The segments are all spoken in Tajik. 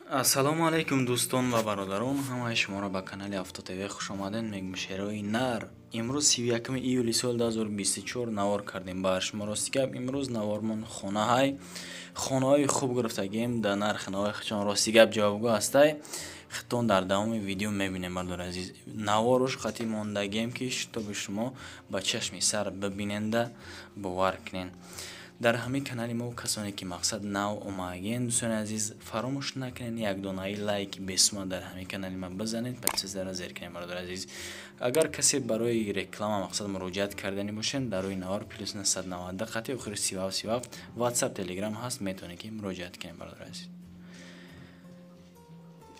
Ассалому алайкум дӯстон ва бародарон, ҳамаи шуморо ба канали Авто ТВ хуш омадед. Мегӯм шерои нар. Имрӯз 31 июли соли 2024 навор кардем бар шумо. Рости гап, имрӯз навормон хонаҳай. Хонаҳои хуб гирифтагием дар нархи навои хичон. Рости гап ҷавобгӯ ҳастай. Хитон дар давоми видео мебинем, бардори азиз. Наворуш қатъи мондагием, ки шитоби шумо ба чашми сар бибиненда бовар кунен. Дар ҳамин канали мо касоне ки мақсад нав омаген, дӯстони азиз, фаромӯш накунед як донаи лайк бесума дар ҳамин канали ма бизанед, подписаться зер кунед, бародари азиз. Агар касе барои реклама мақсад муроҷиат кардани бошед, дар рӯи навор плюс 990 қатъи охири 37 37 WhatsApp, Telegram ҳаст, метавонед ки муроҷиат кунед, бародари азиз.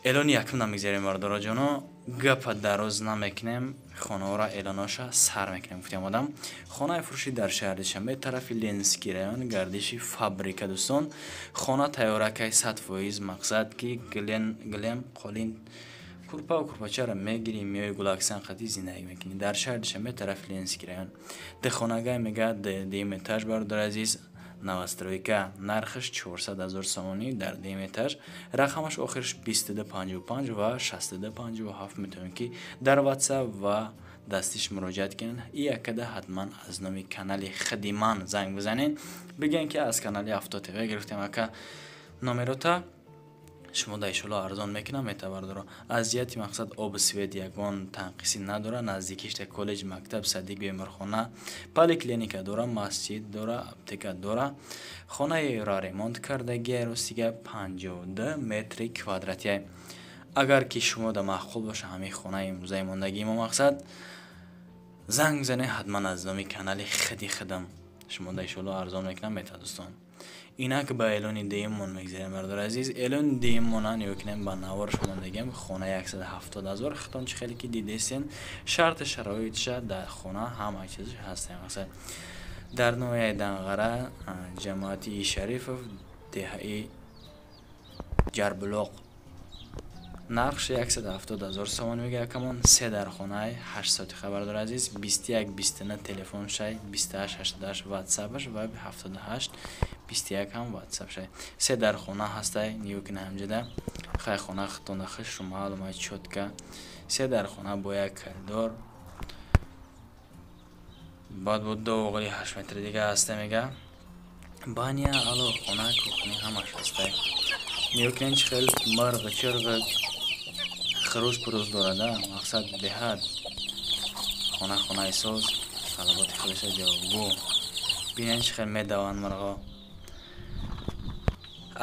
Эълони якум намегзарем, бародароҷоно, гапа дароз намекунем, хонаҳоро эълоноша сар мекунем. Гуфтем одам хонаи фурӯшӣ дар шаҳри Душанбе, тарафи Ленинский район, гардиши фабрика. Дӯстон, хона тайёракай 100%, мақсад ки гилем, қолин, курпаву курпачаро мегирӣ, меои гулаксан қатӣ зиндагӣ мекунӣ. Дар шаҳри Душанбе, тарафи Ленинский район, духонагай мега, дуюм этаж, бародари азиз, новостройка, нархаш 400 ҳазор сомонӣ дар дуюм этаж, рақамаш охираш 2255 ва 6257. Метавонед ки дар WhatsApp ва дастиш муроҷиат кунед. И якада ҳатман аз номи канали худи ман занг бизанед, бигӯен ки аз канали Авто ТВ гирифтем, ака номерота шумо да иншоалло арзон мекунам. Метабардоро аз ҷиҳати мақсад обу свет ягон танқисӣ надора. Наздикишта коллеҷ, мактаб, садик, беморхона, поликлиника дора, масҷид дора, аптека дора. Хонаеро ремонт кардагия, рости гап, 52 метри квадратия. Агар ки шумо да маъқул боша ҳамин хонаи имрӯзаи мондагии мо, мақсад занг бизанед ҳатман аз номи канали худи худам, шумо да иншоалло арзон мекунам. Мета дӯстон, инак ба эълони дуюммон мегзарем, бародари азиз. Эълони дуюммона нигоҳ кунем, ба наворш мондагием, хона 170 ҳазор. Хитон чӣ хеле ки дидестен, шарту шароитша дар хона ҳама чизш ҳастем. Мақсад дар ноҳияи Данғара, ҷамоати Шарифов, деҳаи Ҷарбулоқ, нархш 170 ҳазор сомон мега якамон. Се дар хонаи 8 сотиха, бародари азиз, 21 29 телефон шай, 28 88 ватсапаш ва 78 21 ҳам ватсап шай. Се дар хона ҳастай, нигоҳ кунед ҳамҷода. Хай хона хитонда хушру маълума чётка. Се дар хона бо як коридор. Баъд бо ду оғили 8 метри дига ҳаста мега. Баня, ало, хона, кухня ҳамаш ҳастай. Нигоҳ кунед чӣ хел мирғ, чирғ, хирӯз пурӯз дорада, мақсад беҳад. Хона хонаи соз, талаботи худеша ҷавобгӯ. Бинед чӣ хел медаванд мирғо.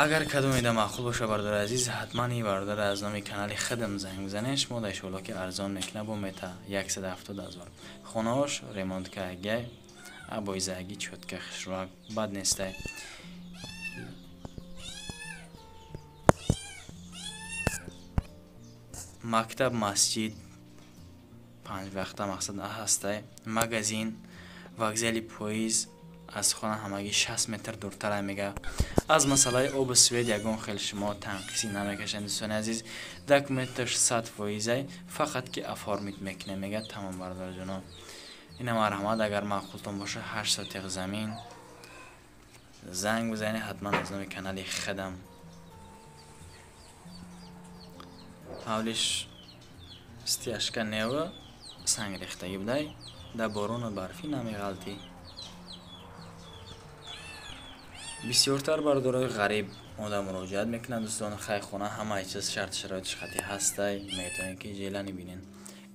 Агар кадомеда маъқул боша, бародари азиз, ҳатман ин бародар аз номи канали худам занг бизанед, шумо да иншоалло ки арзон мекунад бо мета 170 ҳазор. Хонаҳош ремонт кардагиай, абоизаги чётка хушрӯак, бад нестай. Мактаб, масҷид панҷ вақта мақсад ҳастай. Магазин, вокзали поезд аз хона ҳамагӣ 60 метр дуртара мега. Аз масъалаи обу свет ягон хел шумо танқисӣ намекашед, дӯстони азиз. Документаш 100%, фақат ки оформить мекунем мега. Тамом, бародарҷоно, ина марҳамат, агар маъқултон боша, 8 сотиқ замин, занг бизанед ҳатман аз номи канали худам. Ҳавлиш стяжка нева, санг рехтагӣ будай, дар борону барфӣ намеғалтӣ. Бисёртар бародарои ғариб ода муроҷиат мекунанд, дӯстон. Хай хона ҳамаи чиз шарту шароитиш қатъи ҳастай, метавонед ки ҷелани бинен.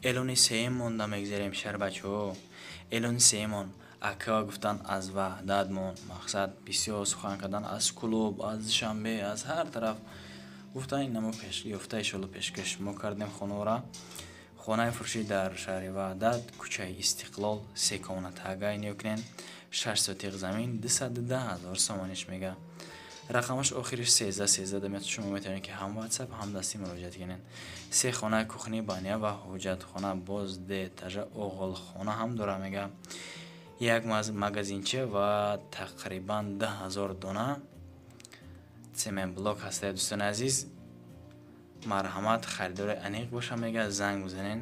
Эълони сеюм монда мегзарем, шарбачаҳо. Эълони сеюмон ака гуфтан аз Ваҳдатмон, мақсад бисёр сухан кардан аз клуб, аз Душанбе, аз ҳар тараф гуфтан инамо ёфта иншоалло пешкаш мо кардем хонаро. Хонаи фурӯшӣ дар шаҳри Ваҳдат, кӯчаи Истиқлол, се комнатага, нигоҳ кунед, 6 сотиқ замин, 210 ҳазор сомониш мега. Рақамаш охириш 13 13 дамет, шумо метавонед ки ҳам WhatsApp, ҳам дастӣ муроҷиат кунед. Се хона, кухни, баня ва ҳоҷатхона, боз ду этажа оғилхона ҳам дора мега. Як магазинча ва тақрибан 10 000 дона цемент блок ҳастае, дӯстони азиз. Марҳамат, харидори аниқ боша мега, занг бизанед,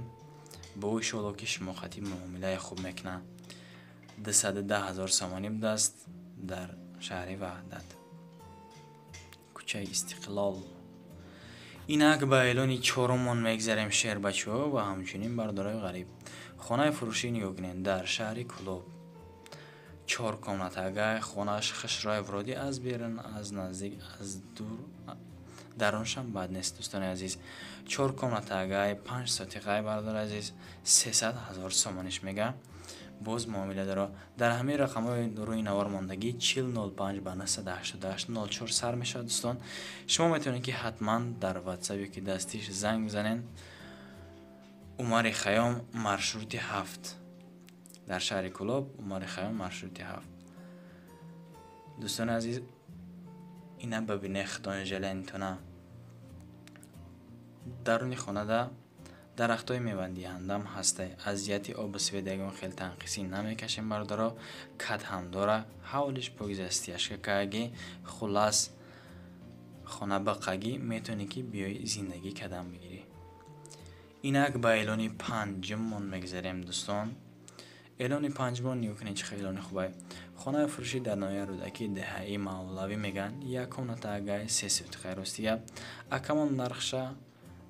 бо иншоалло ки шумо қатъи муомилаи хуб мекунад. 210 ҳазор сомонӣ будааст дар шаҳри Ваҳдат, кӯчаи Истиқлол. Инак ба эълони чоруммон мегзарем, шербачаҳо ва ҳамчунин бародарои ғариб. Хонаи фурӯшӣ, нигоҳ кунед, дар шаҳри Кӯлоб, чор комнатага. Хонааш хушрӯй, вроде аз берун, аз наздик, аз дур даруншам бад нест, дӯстони азиз. Чор комнатагай, 5 сотиқай, бародари азиз, 300 000 сомониш мега, боз муомила дора. Дар ҳамин рақамҳои рӯи навор мондагӣ, 40 05 ба 988 04 сар мешавад, дӯстон, шумо метавонед, ки ҳатман дар Ватсап ё ки дастиш занг бизанед. Умари Хайём, маршрути 7, дар шаҳри Кӯлоб, Умари Хайём, маршрути 7. Дӯстони азиз, ина бибине худони желанитона. Даруни хонада дарахтҳои мевадиҳандаам ҳастай. Аз ҷиҳати обу свет ягон хел танқисӣ намекашем, бародаро. Кад ҳам дора, ҳавлиш покизастияшка каги. Хуллас, хона бақагӣ, метавонӣ, ки биёй, зиндагӣ кадан бигирӣ. Инак ба эълони панҷуммон мегзарем, дӯстон. Эълони панҷумон, нигоҳ кунед, чӣ хел эълони хубай. Хонаи фурӯшӣ дар ноҳияи Рӯдакӣ, деҳаи Мавлавӣ мегӯянд, як комната агай, 3 сотиқаи. Рости гап, акамон нархша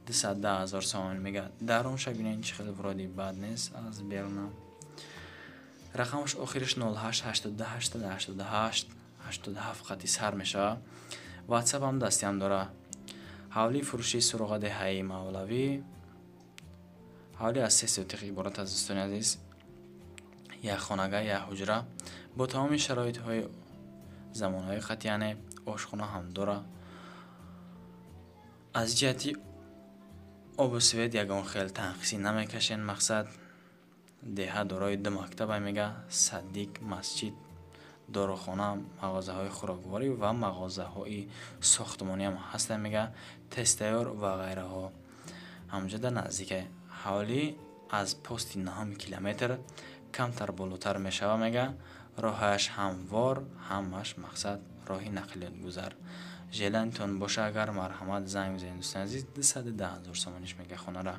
210 000 сомон мегӯяд. Дарунша бинед, чӣ хел, вроде бад нест аз берунам. Рақамаш охириш 08 82 88 87 қати сар мешавад. Ватсапам дастиам дора. Ҳавлии фурӯшии суроға деҳаи Мавлавӣ. Ҳавлӣ аз 3 сотиқ иборат аст, дӯстони азиз, як хонага, як ҳуҷра бо тамоми шароитҳои замонҳои қат, яъне ошхона ҳам дора. Аз ҷиҳати обу свет ягон хел танқисӣ намекашен. Мақсад, деҳа дорои ду мактаба мега, садик, масҷид, дорухона, мағозаҳои хӯрокворӣ ва мағозаҳои сохтмониам ҳастанд мега, тезтайёр ва ғайраҳо ҳамҷода наздика. Ҳавлӣ аз пости наҳум километр камтар болотар мешава мега. Роҳаш ҳамвор, ҳамаш, мақсад, роҳи нақлиётгузар. Желанитон боша агар, марҳамат, занг бизанед, дӯстони азиз. 210 000 сомониш мега хонара.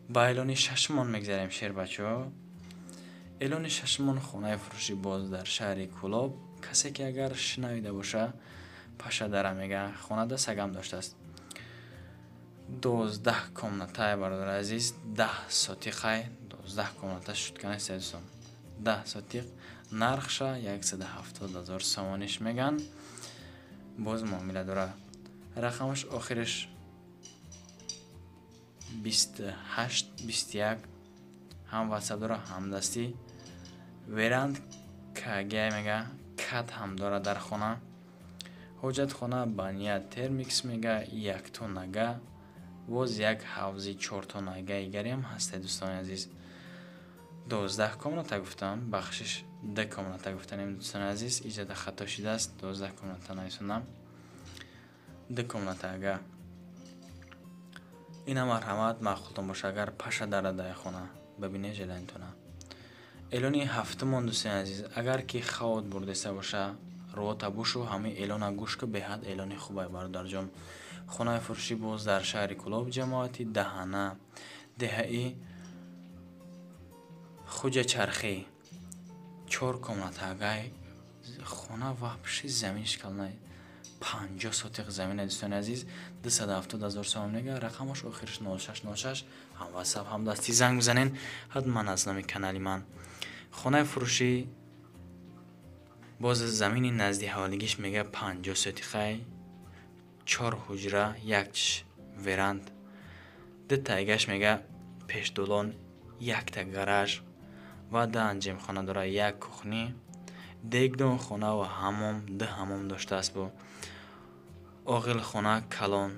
Ба эълони шашумон мегзарем, шербачаҳо. Эълони шашумон, хонаи фурӯшӣ боз дар шаҳри Кӯлоб. Касе ки агар шунавида боша, Пашадара мега. Хонада сагам доштааст. 12 комнатае, бародари азиз, 10 сотиқай. 12 комната шутка нест, дӯстон, 10 сотиқ. Нархша 170 000 сомониш меган, боз муомила дора. Рақамаш охириш 28 21, ҳам Ватсап дора, ҳам дастӣ. Веранд кагия мега, кат ҳам дора дар хона. Ҳоҷатхона баня, термикс мега, яктонага, боз як ҳавзи чортонагаи гариам ҳастай, дӯстони азиз. 12 комната гуфтам, бахшиш, ду комната гуфтанем, дӯстони азиз, иҷода хато шудааст, 12 комната нависондам, ду комната ага. Ина марҳамат, маъқултон боша агар, паша дарадаи хона бибине желанитона. Эълони ҳафтумон, дӯстони азиз, агар ки хавот бурдеста боша, рота бушу, ҳамин эълона гӯш ку, беҳад эълони хубай, бародарҷон. Хонаи фурӯшӣ боз дар шаҳри Кӯлоб, ҷамоати Даҳана, деҳаи Хуҷачархӣ, чор комната агай. Хона вообще заминиш калонай, 50 сотиқ замина, дӯстони азиз, 270 000 сомон мега. Рақамаш охириш 06 06, ҳам Ватсап, ҳам дастӣ, занг бизанен ҳатман аз номи канали ман. Хонаи фурӯшӣ боз замини назди ҳаволигиш мега, 50 сотиқай, чор ҳуҷра, як веранд, ду тайгаш мега пешдолон, якта гараж ва ду анҷемхона дора, як кухни, дегдонхона ва ҳамом, ду ҳамом доштааст, бо оғилхона калон,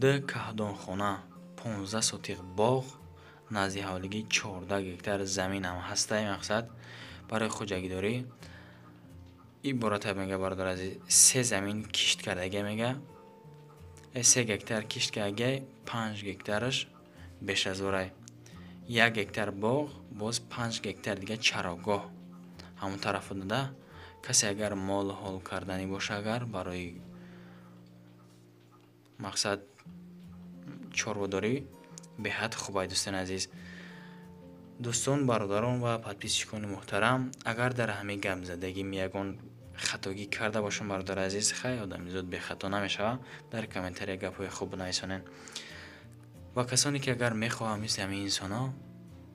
ду каҳдонхона, 15 сотиқ боғ назди ҳавлигӣ, 14 гектар заминам ҳастай. Мақсад, барои хоҷагидорӣ ибората мега, бародар азиз, се замин кишт кардагия мега, 3 гектар кишт кардагия, 5 гектараш бешазорай, 1 гектар боғ, боз 5 гектар дига чарогоҳ ҳамон тарафо дада. Касе агар мол ҳол карданӣ боша агар, барои мақсад чорводорӣ беҳад хубай, дӯстони азиз. Дӯстон, бародарон ва подписчикони муҳтарам, агар дар ҳамин гапзадагим ягон Хатогӣ карда бошам, бародари азиз, хай, одамизод бехато намешавад. Дар комментария гапҳои хуб бинависонед. Ва касоне ки агар мехоҳанд мисли ҳамин инсонҳо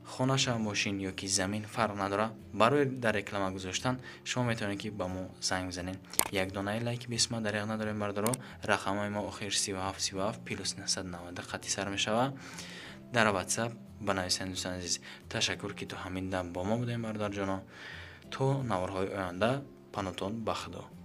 хонаша, мошин ё ки замин, фарқ надорад, барои дар реклама гузоштан, шумо метавонед, ки ба мо занг бизанед. Як донаи лайк бисма дареғ надорем, бародаро. Рақамҳои мо охир 37 37, +990 қатъи сар мешавад. Дар Ватсап банависед, дӯстони азиз. Ташаккур, ки то ҳамин дам бо мо будем, бародарҷоно. То наворҳои оянда панотон ба Худо.